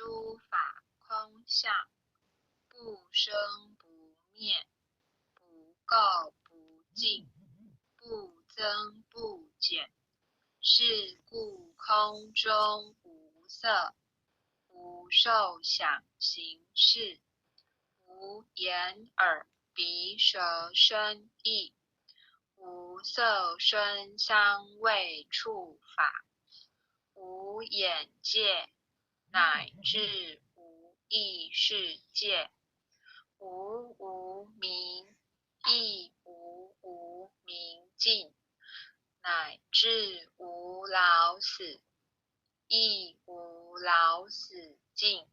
諸法空相，不生不滅，不垢不淨，不增不減。是故空中無色，無受想行識，無眼耳鼻舌身意，無色聲香味觸法，無眼界，乃至無意識界，無無明，亦無無明盡，乃至無老死，亦無老死盡，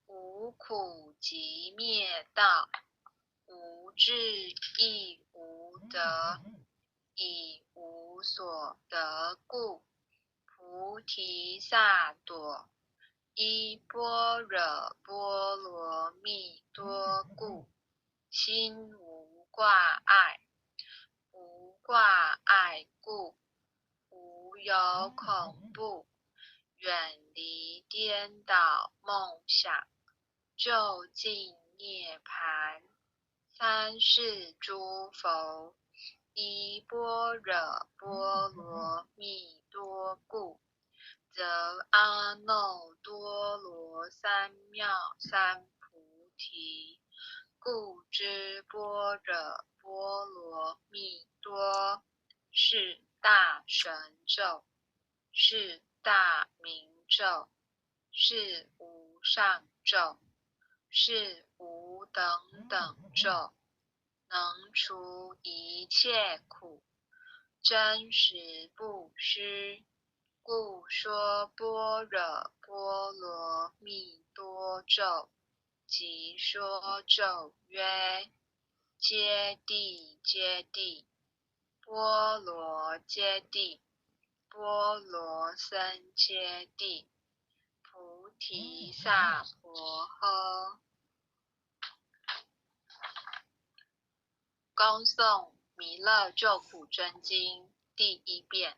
無苦集滅道，無智亦無得，以無所得故，菩提薩埵依般若波羅蜜多故，心無掛礙，無掛礙故，無有恐怖，遠離顛倒夢想，究竟涅槃。三世諸佛依般若波羅蜜多故，得阿耨多羅三藐三菩提。故知般若波羅蜜多是大神咒，是大明咒，是無上咒，是無等等咒，能除一切苦，真實不虛。故說般若波羅蜜多咒。即說咒曰：揭諦揭諦，波羅揭諦，波羅僧揭諦，菩提薩婆訶。恭誦《彌勒救苦真經》第一遍。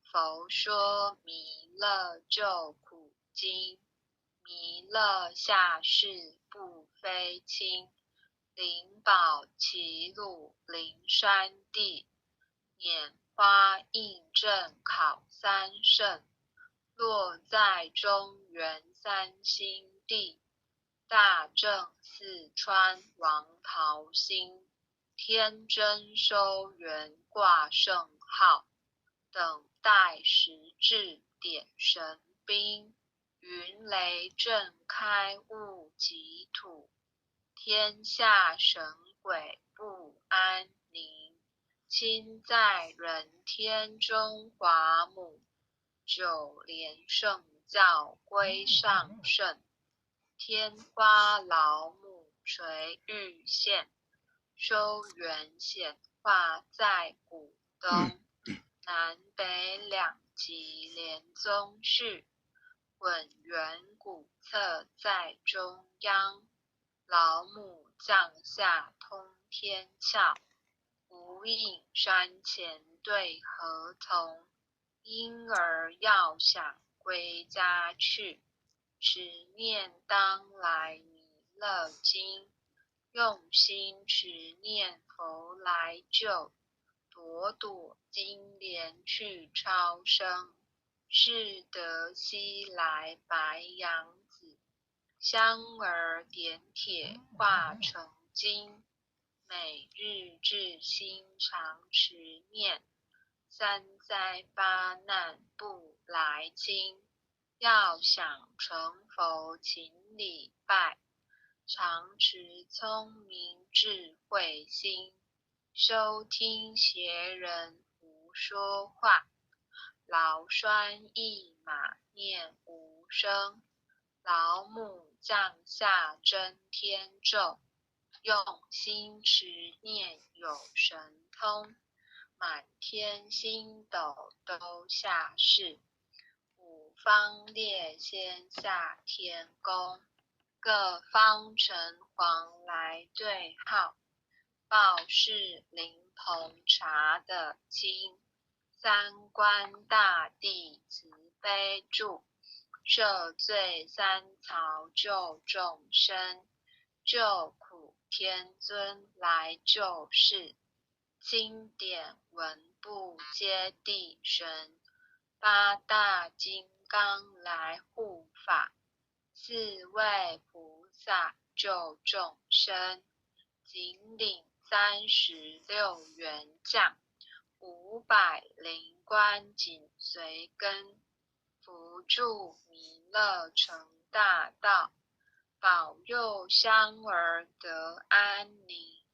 佛說彌勒救苦經。彌勒下世不非輕，靈寶齊魯靈山地，拈花印證考三聖，落在中原三興地，大正四川王桃心，天真修緣掛聖號，等待時至點神兵。雲雷震開悟極土，天下神鬼不安寧。親在人天中華母，九蓮聖教歸上聖。天花老母垂玉現，修緣顯化在古東。南北兩極連宗續。滾圓古冊在中央，老母降下通天竅，無影山前對河童，嬰兒要想歸家去，持念當來彌勒經，用心持念佛來救，朵朵金蓮去超生。是得西來白羊子，香兒點鐵化成金。每日至心常持念，三災八難不來侵。要想成佛勤禮拜，常持聰明智慧心，休聽邪人胡說話。勞栓一馬念無聲，老母降下真天咒，用心持念有神通，滿天星斗都下世，五方列仙下天宮，各方城隍來對號，報是靈童查得清。三官大帝慈悲助，赦罪三槽救众生，救苦天尊来救世，钦点文部揭谛神，八大金刚来护法，四位菩萨救众生，紧领36员将，500灵官紧随跟，扶助弥勒成大道，保佑香儿得安宁。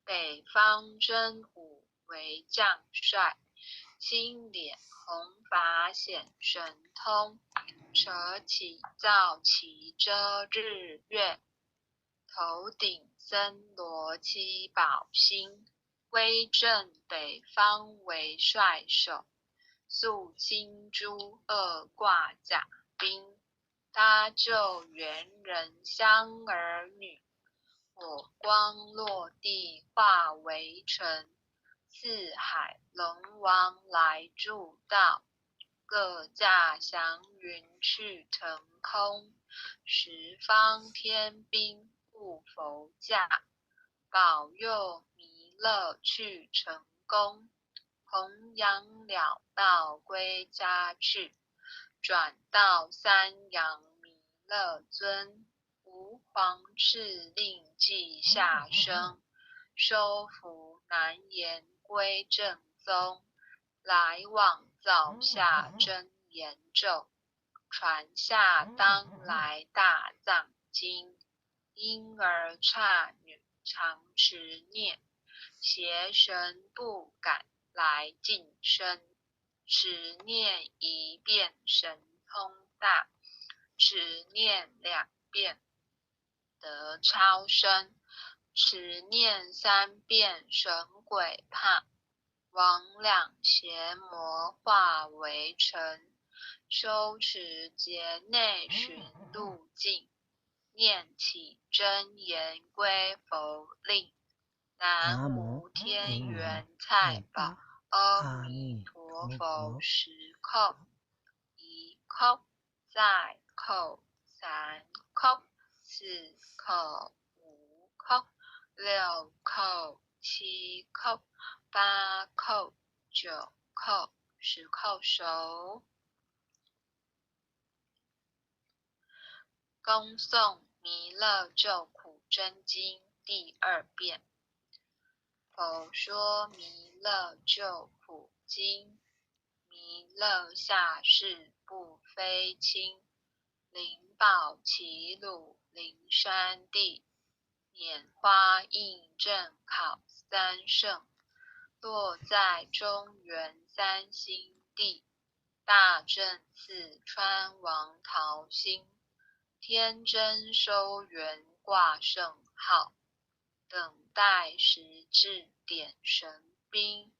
北方真武为将帅，青脸红发显神通，扯起皂旗遮日月，头顶森罗七宝星，威震北方为帅首，肃清诸恶挂甲兵，搭救猿人香儿女，火光落地化为尘，四海龙王来助道，各驾祥云去腾空，十方天兵护佛驾，保佑弥勒去成功，弘扬了道归家去，转到三阳弥勒尊，吾皇敕令记下生，收服难言归正宗，来往造下真言咒，传下当来大藏经，婴儿刹女常持念，邪神不敢来近身。持念一遍神通大，持念两遍得超生，持念三遍神鬼怕，魍魉邪魔化为尘。修持劫内寻路径，念起真言归佛令。南无天元菜宝阿弥陀佛十叩，一叩，再叩，三叩，四叩，五叩，六叩，七叩，八叩，九叩，十叩首。恭诵弥勒救苦真经第二遍。佛说弥勒救苦经，弥勒下世不非亲，灵宝齐鲁灵山地，拈花印证考三圣，落在中原三星地，大正四川王桃心，天真收元挂圣号。等待时至点神兵，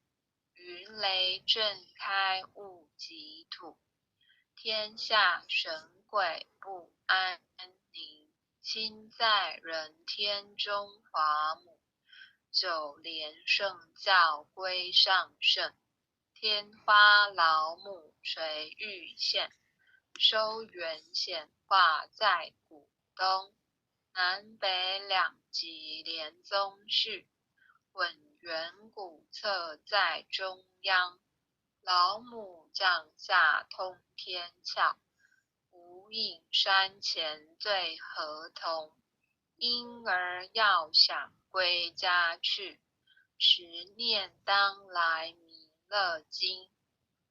云雷震开悟极土，天下神鬼不安宁。亲在人天中华母，九莲圣教归上圣，天花老母垂玉线，收元显化在古东。南北两极连宗序，混元古册在中央。老母降下通天窍，无影山前最合同。婴儿要想归家去，持念当来弥勒经，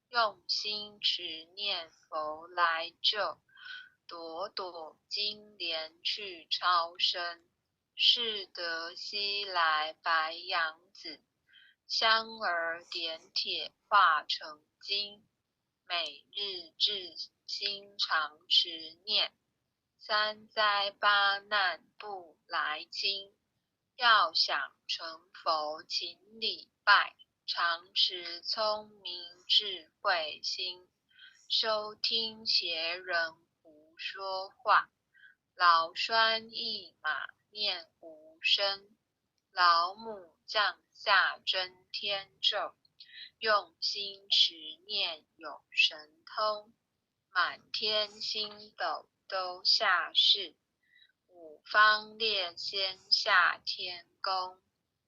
用心持念佛来救。朵朵金莲去超生，是得西来白羊子，香儿点铁化成金，每日至心常持念，三灾八难不来侵。要想成佛勤礼拜，常持聪明智慧心，休听邪人胡说话，老栓一马念无声，老母降下真天咒，用心持念有神通。满天星斗都下世，五方列仙下天宫，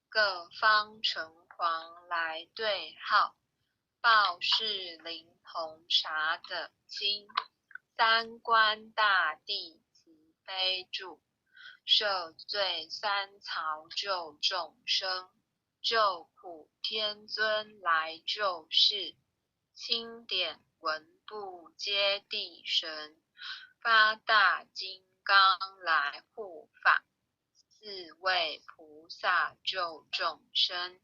各方城隍来对号，报事灵童查得清，三官大帝慈悲助，赦罪三曹救众生，救苦天尊来救世，钦点文部揭谛神，发大金刚来护法，四位菩萨救众生，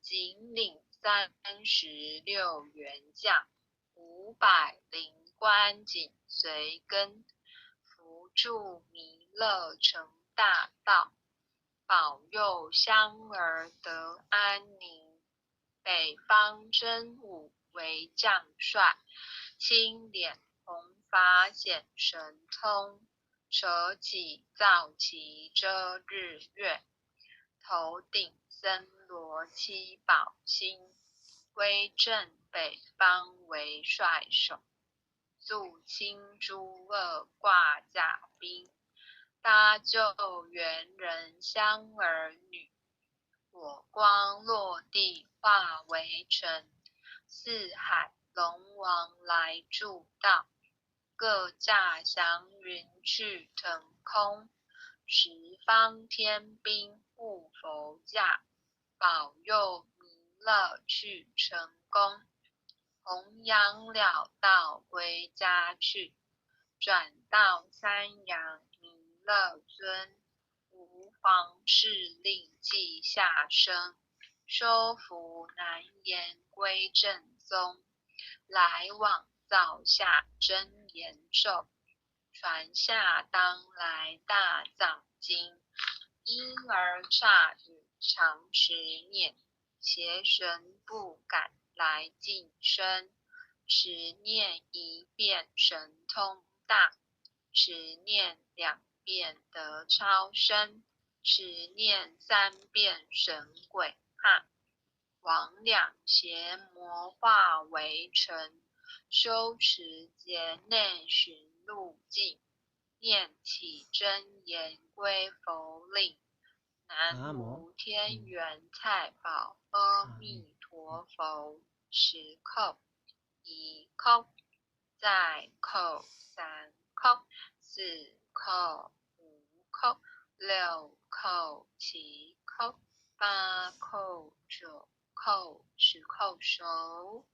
紧领36员将，500灵官紧随跟，扶助弥勒成大道，保佑香儿得安宁。北方真武为将帅，青脸红发显神通，扯起皂旗遮日月，头顶森罗七宝星，威震北方为帅首，肃清诸恶挂甲兵，搭救猿人香儿女，火光落地化为尘，四海龙王来助道，各驾祥云去腾空，十方天兵护佛驾，保佑弥勒去成功，弘扬了道归家去，转到三阳弥勒尊，吾皇敕令记下生，收服南阎归正宗，来往造下真言咒，传下当来大藏经，婴儿刹语常持念，邪神不敢来近身。持念一遍神通大，持念两遍得超生，持念三遍神鬼怕。魍魉邪魔化为尘，修持劫内寻路径，念起真言归佛令。南无天元太保阿弥陀佛。十叩，一叩，再叩，三叩，四叩，五叩，六叩，七叩，八叩，九叩，十叩首。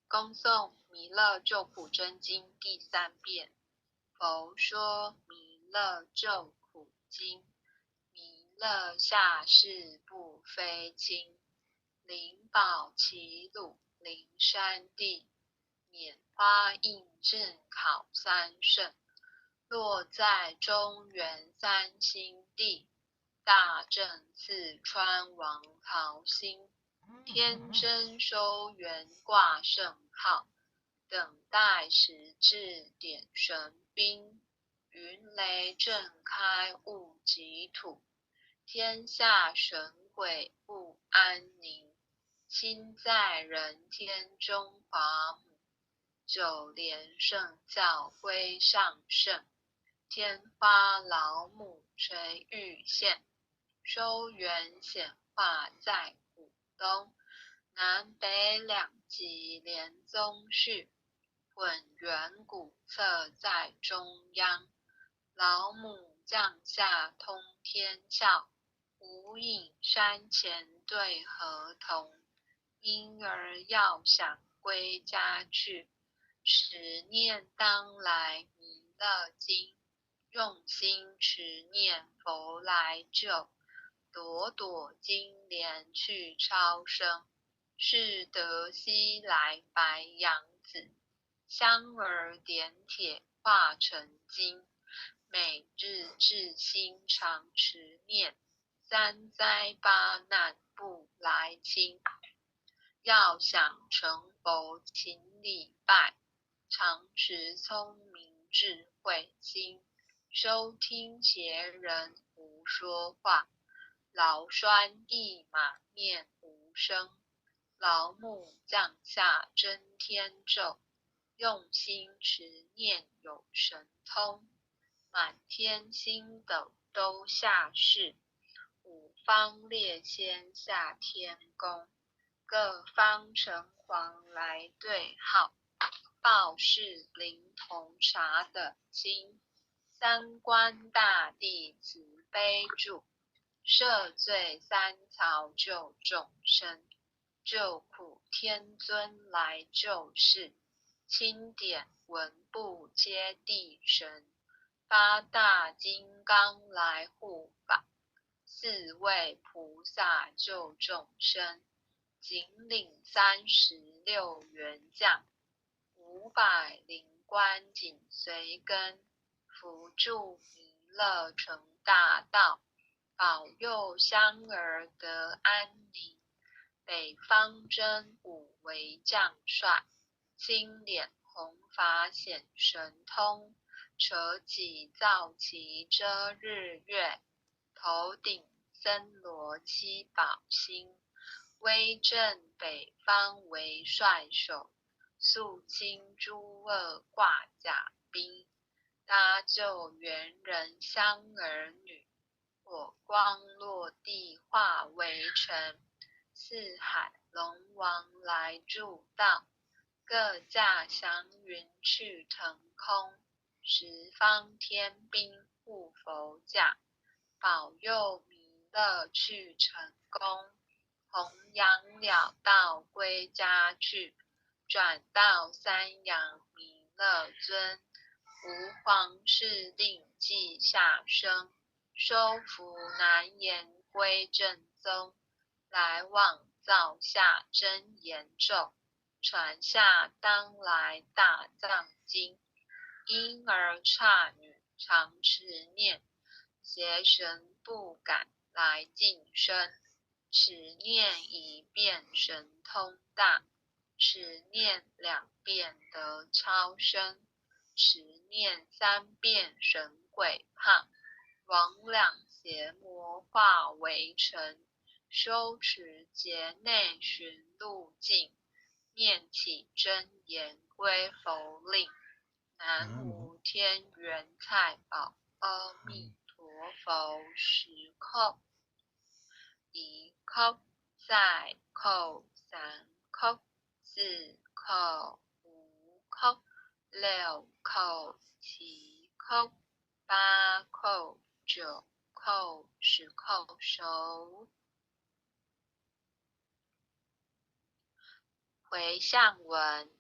恭诵弥勒救苦真经第三遍。佛说弥勒救苦经，弥勒下世不非亲，灵宝齐鲁灵山地，拈花印证考三圣，落在中原三星地，大正四川王桃心，天真修缘挂圣号，等待时至点神兵，云雷震开悟极土，天下神鬼不安宁。亲在人天中华母，九莲圣教归上圣，天花老母垂玉线，修缘显化在古东，南北两极连宗续，混元古册在中央，老母降下通天窍，无影山前对河童，婴儿要想归家去，持念当来弥勒经，用心持念佛来救，朵朵金莲去超生，是得西来白羊子，香儿点铁化成金，每日至心常持念，三灾八难不来侵。要想成佛勤礼拜，常持聪明智慧心，收听邪人胡说话，劳栓一马念无声，老母降下真天咒，用心持念有神通。满天星斗都下世，五方列仙下天宫，各方城隍来对号，报事灵童查得清。三官大帝慈悲助，赦罪三曹救众生，救苦天尊来救世，钦点文部揭谛神，八大金刚来护法，四位菩萨救众生，紧领36员将，500灵官紧随跟，扶助弥勒成大道，保佑香儿得安宁。北方真武为将帅，青脸红发显神通，扯戟造旗遮日月，头顶森罗七宝星，威震北方为帅首，肃清诸恶挂甲兵，搭救猿人香儿女，火光落地化为尘。四海龙王来助道，各驾祥云去腾空。十方天兵护佛驾，保佑弥勒去成功。弘扬了道归家去，转到三阳弥勒尊。吾皇敕令记下生，收服难言归正宗。来往造下真言咒，传下当来大藏经。婴儿刹女常持念，邪神不敢来近身。持念一遍神通大，持念两遍得超生，持念三遍神鬼怕。魍魉邪魔化为尘，修持劫内寻路径，念起真言归佛令。南无天元财宝阿弥陀佛。十叩，一叩，再叩，三叩，四叩，五叩，六叩，七叩，八叩，九叩，十叩首。回向文，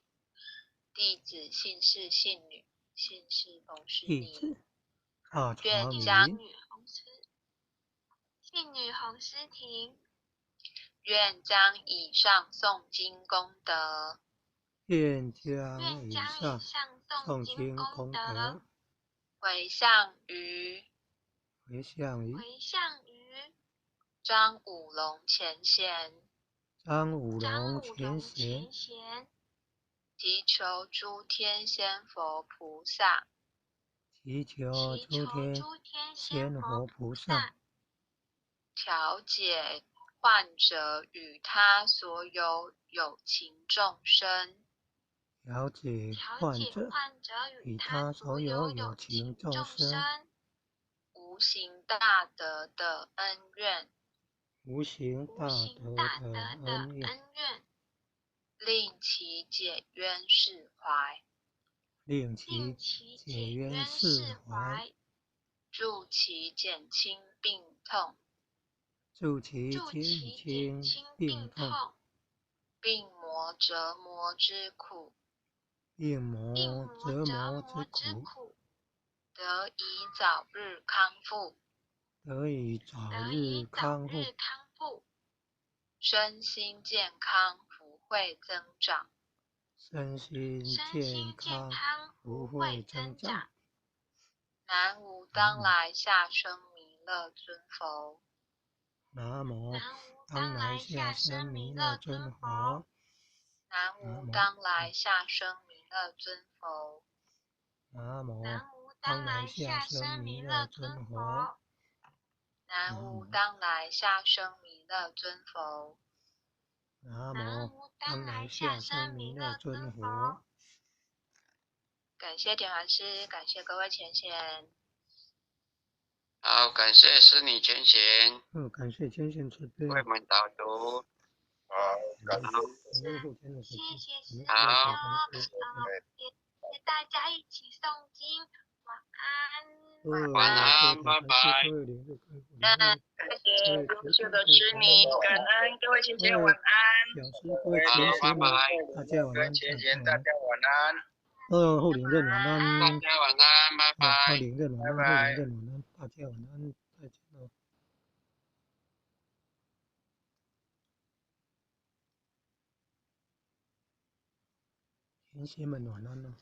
弟子姓氏姓女，姓氏冯氏弟妮，子大愿茶将明，信女洪诗婷，愿将以上诵经功德，愿将愿将以上以上诵诵经经功功德德回向于回向于回向于张武龙前贤，张武张龙武龙前贤，前贤，祈求诸天仙佛菩萨，祈求祈求诸天诸天仙仙佛佛菩菩萨萨，调解患者与他所有有情众生，了解调解患者患者与与他他所有所有有有情情众众生生，无形大德的恩怨，无形无大形德大德的的恩怨，恩怨，令其解冤释怀，令其令其解解冤冤释释怀，怀，助其减轻病痛、助其助减其轻减轻病病痛、痛、病魔折磨之苦，病病魔魔折折磨磨之苦，之苦，得以早日康复，得以早得日以早康复，日康复，身心健康，福慧增长。身心身健心健康，康，福福慧增慧增长。长。南无当来下生弥勒尊佛。南无南无当当来来下下生生弥勒弥勒尊尊佛佛。。南无南无当来下生弥勒尊佛。南无南无当当来来下下生生弥勒弥勒尊佛。尊佛。南南无无当来下生弥勒尊佛。南南無無当当来来下下生弥生弥勒勒尊尊佛佛。感谢点传师，感谢各位前贤。好，感谢师女前贤感谢前贤慈悲，为我们导读。好，感好，感恩后天的慈谢悲，谢师感恩好各位兄，谢谢大家一起诵经，晚安。晚安，拜拜。各位领会，各位领会，谢谢优秀的师妮，感恩各位前贤晚安。老师，各位前好，拜贤们，拜，大家晚各位安，前贤，大家晚安。后领任晚安，大家晚安，拜后拜。领任晚安，后领任晚安，大家晚安，再见喽。前贤们晚安喽。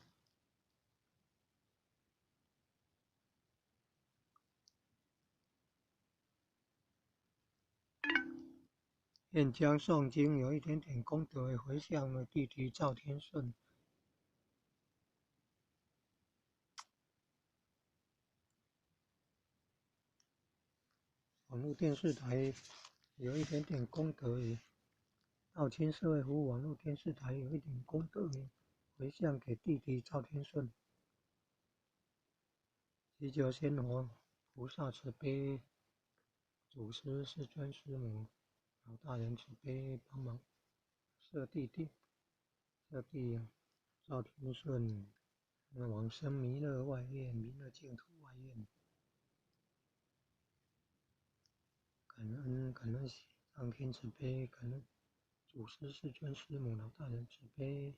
愿将诵经有一点点功德回向我弟弟赵天顺。网络电视台有一点点功德，道亲社会服务网络电视台有一点功德，回向给弟弟赵天顺。祈求仙佛菩萨慈悲，祖师师尊师母老大人慈悲帮忙，设弟弟，设弟赵天顺往生弥勒外院，弥勒净土外院。感恩感恩上天慈悲，感恩祖师师尊师母老大人慈悲。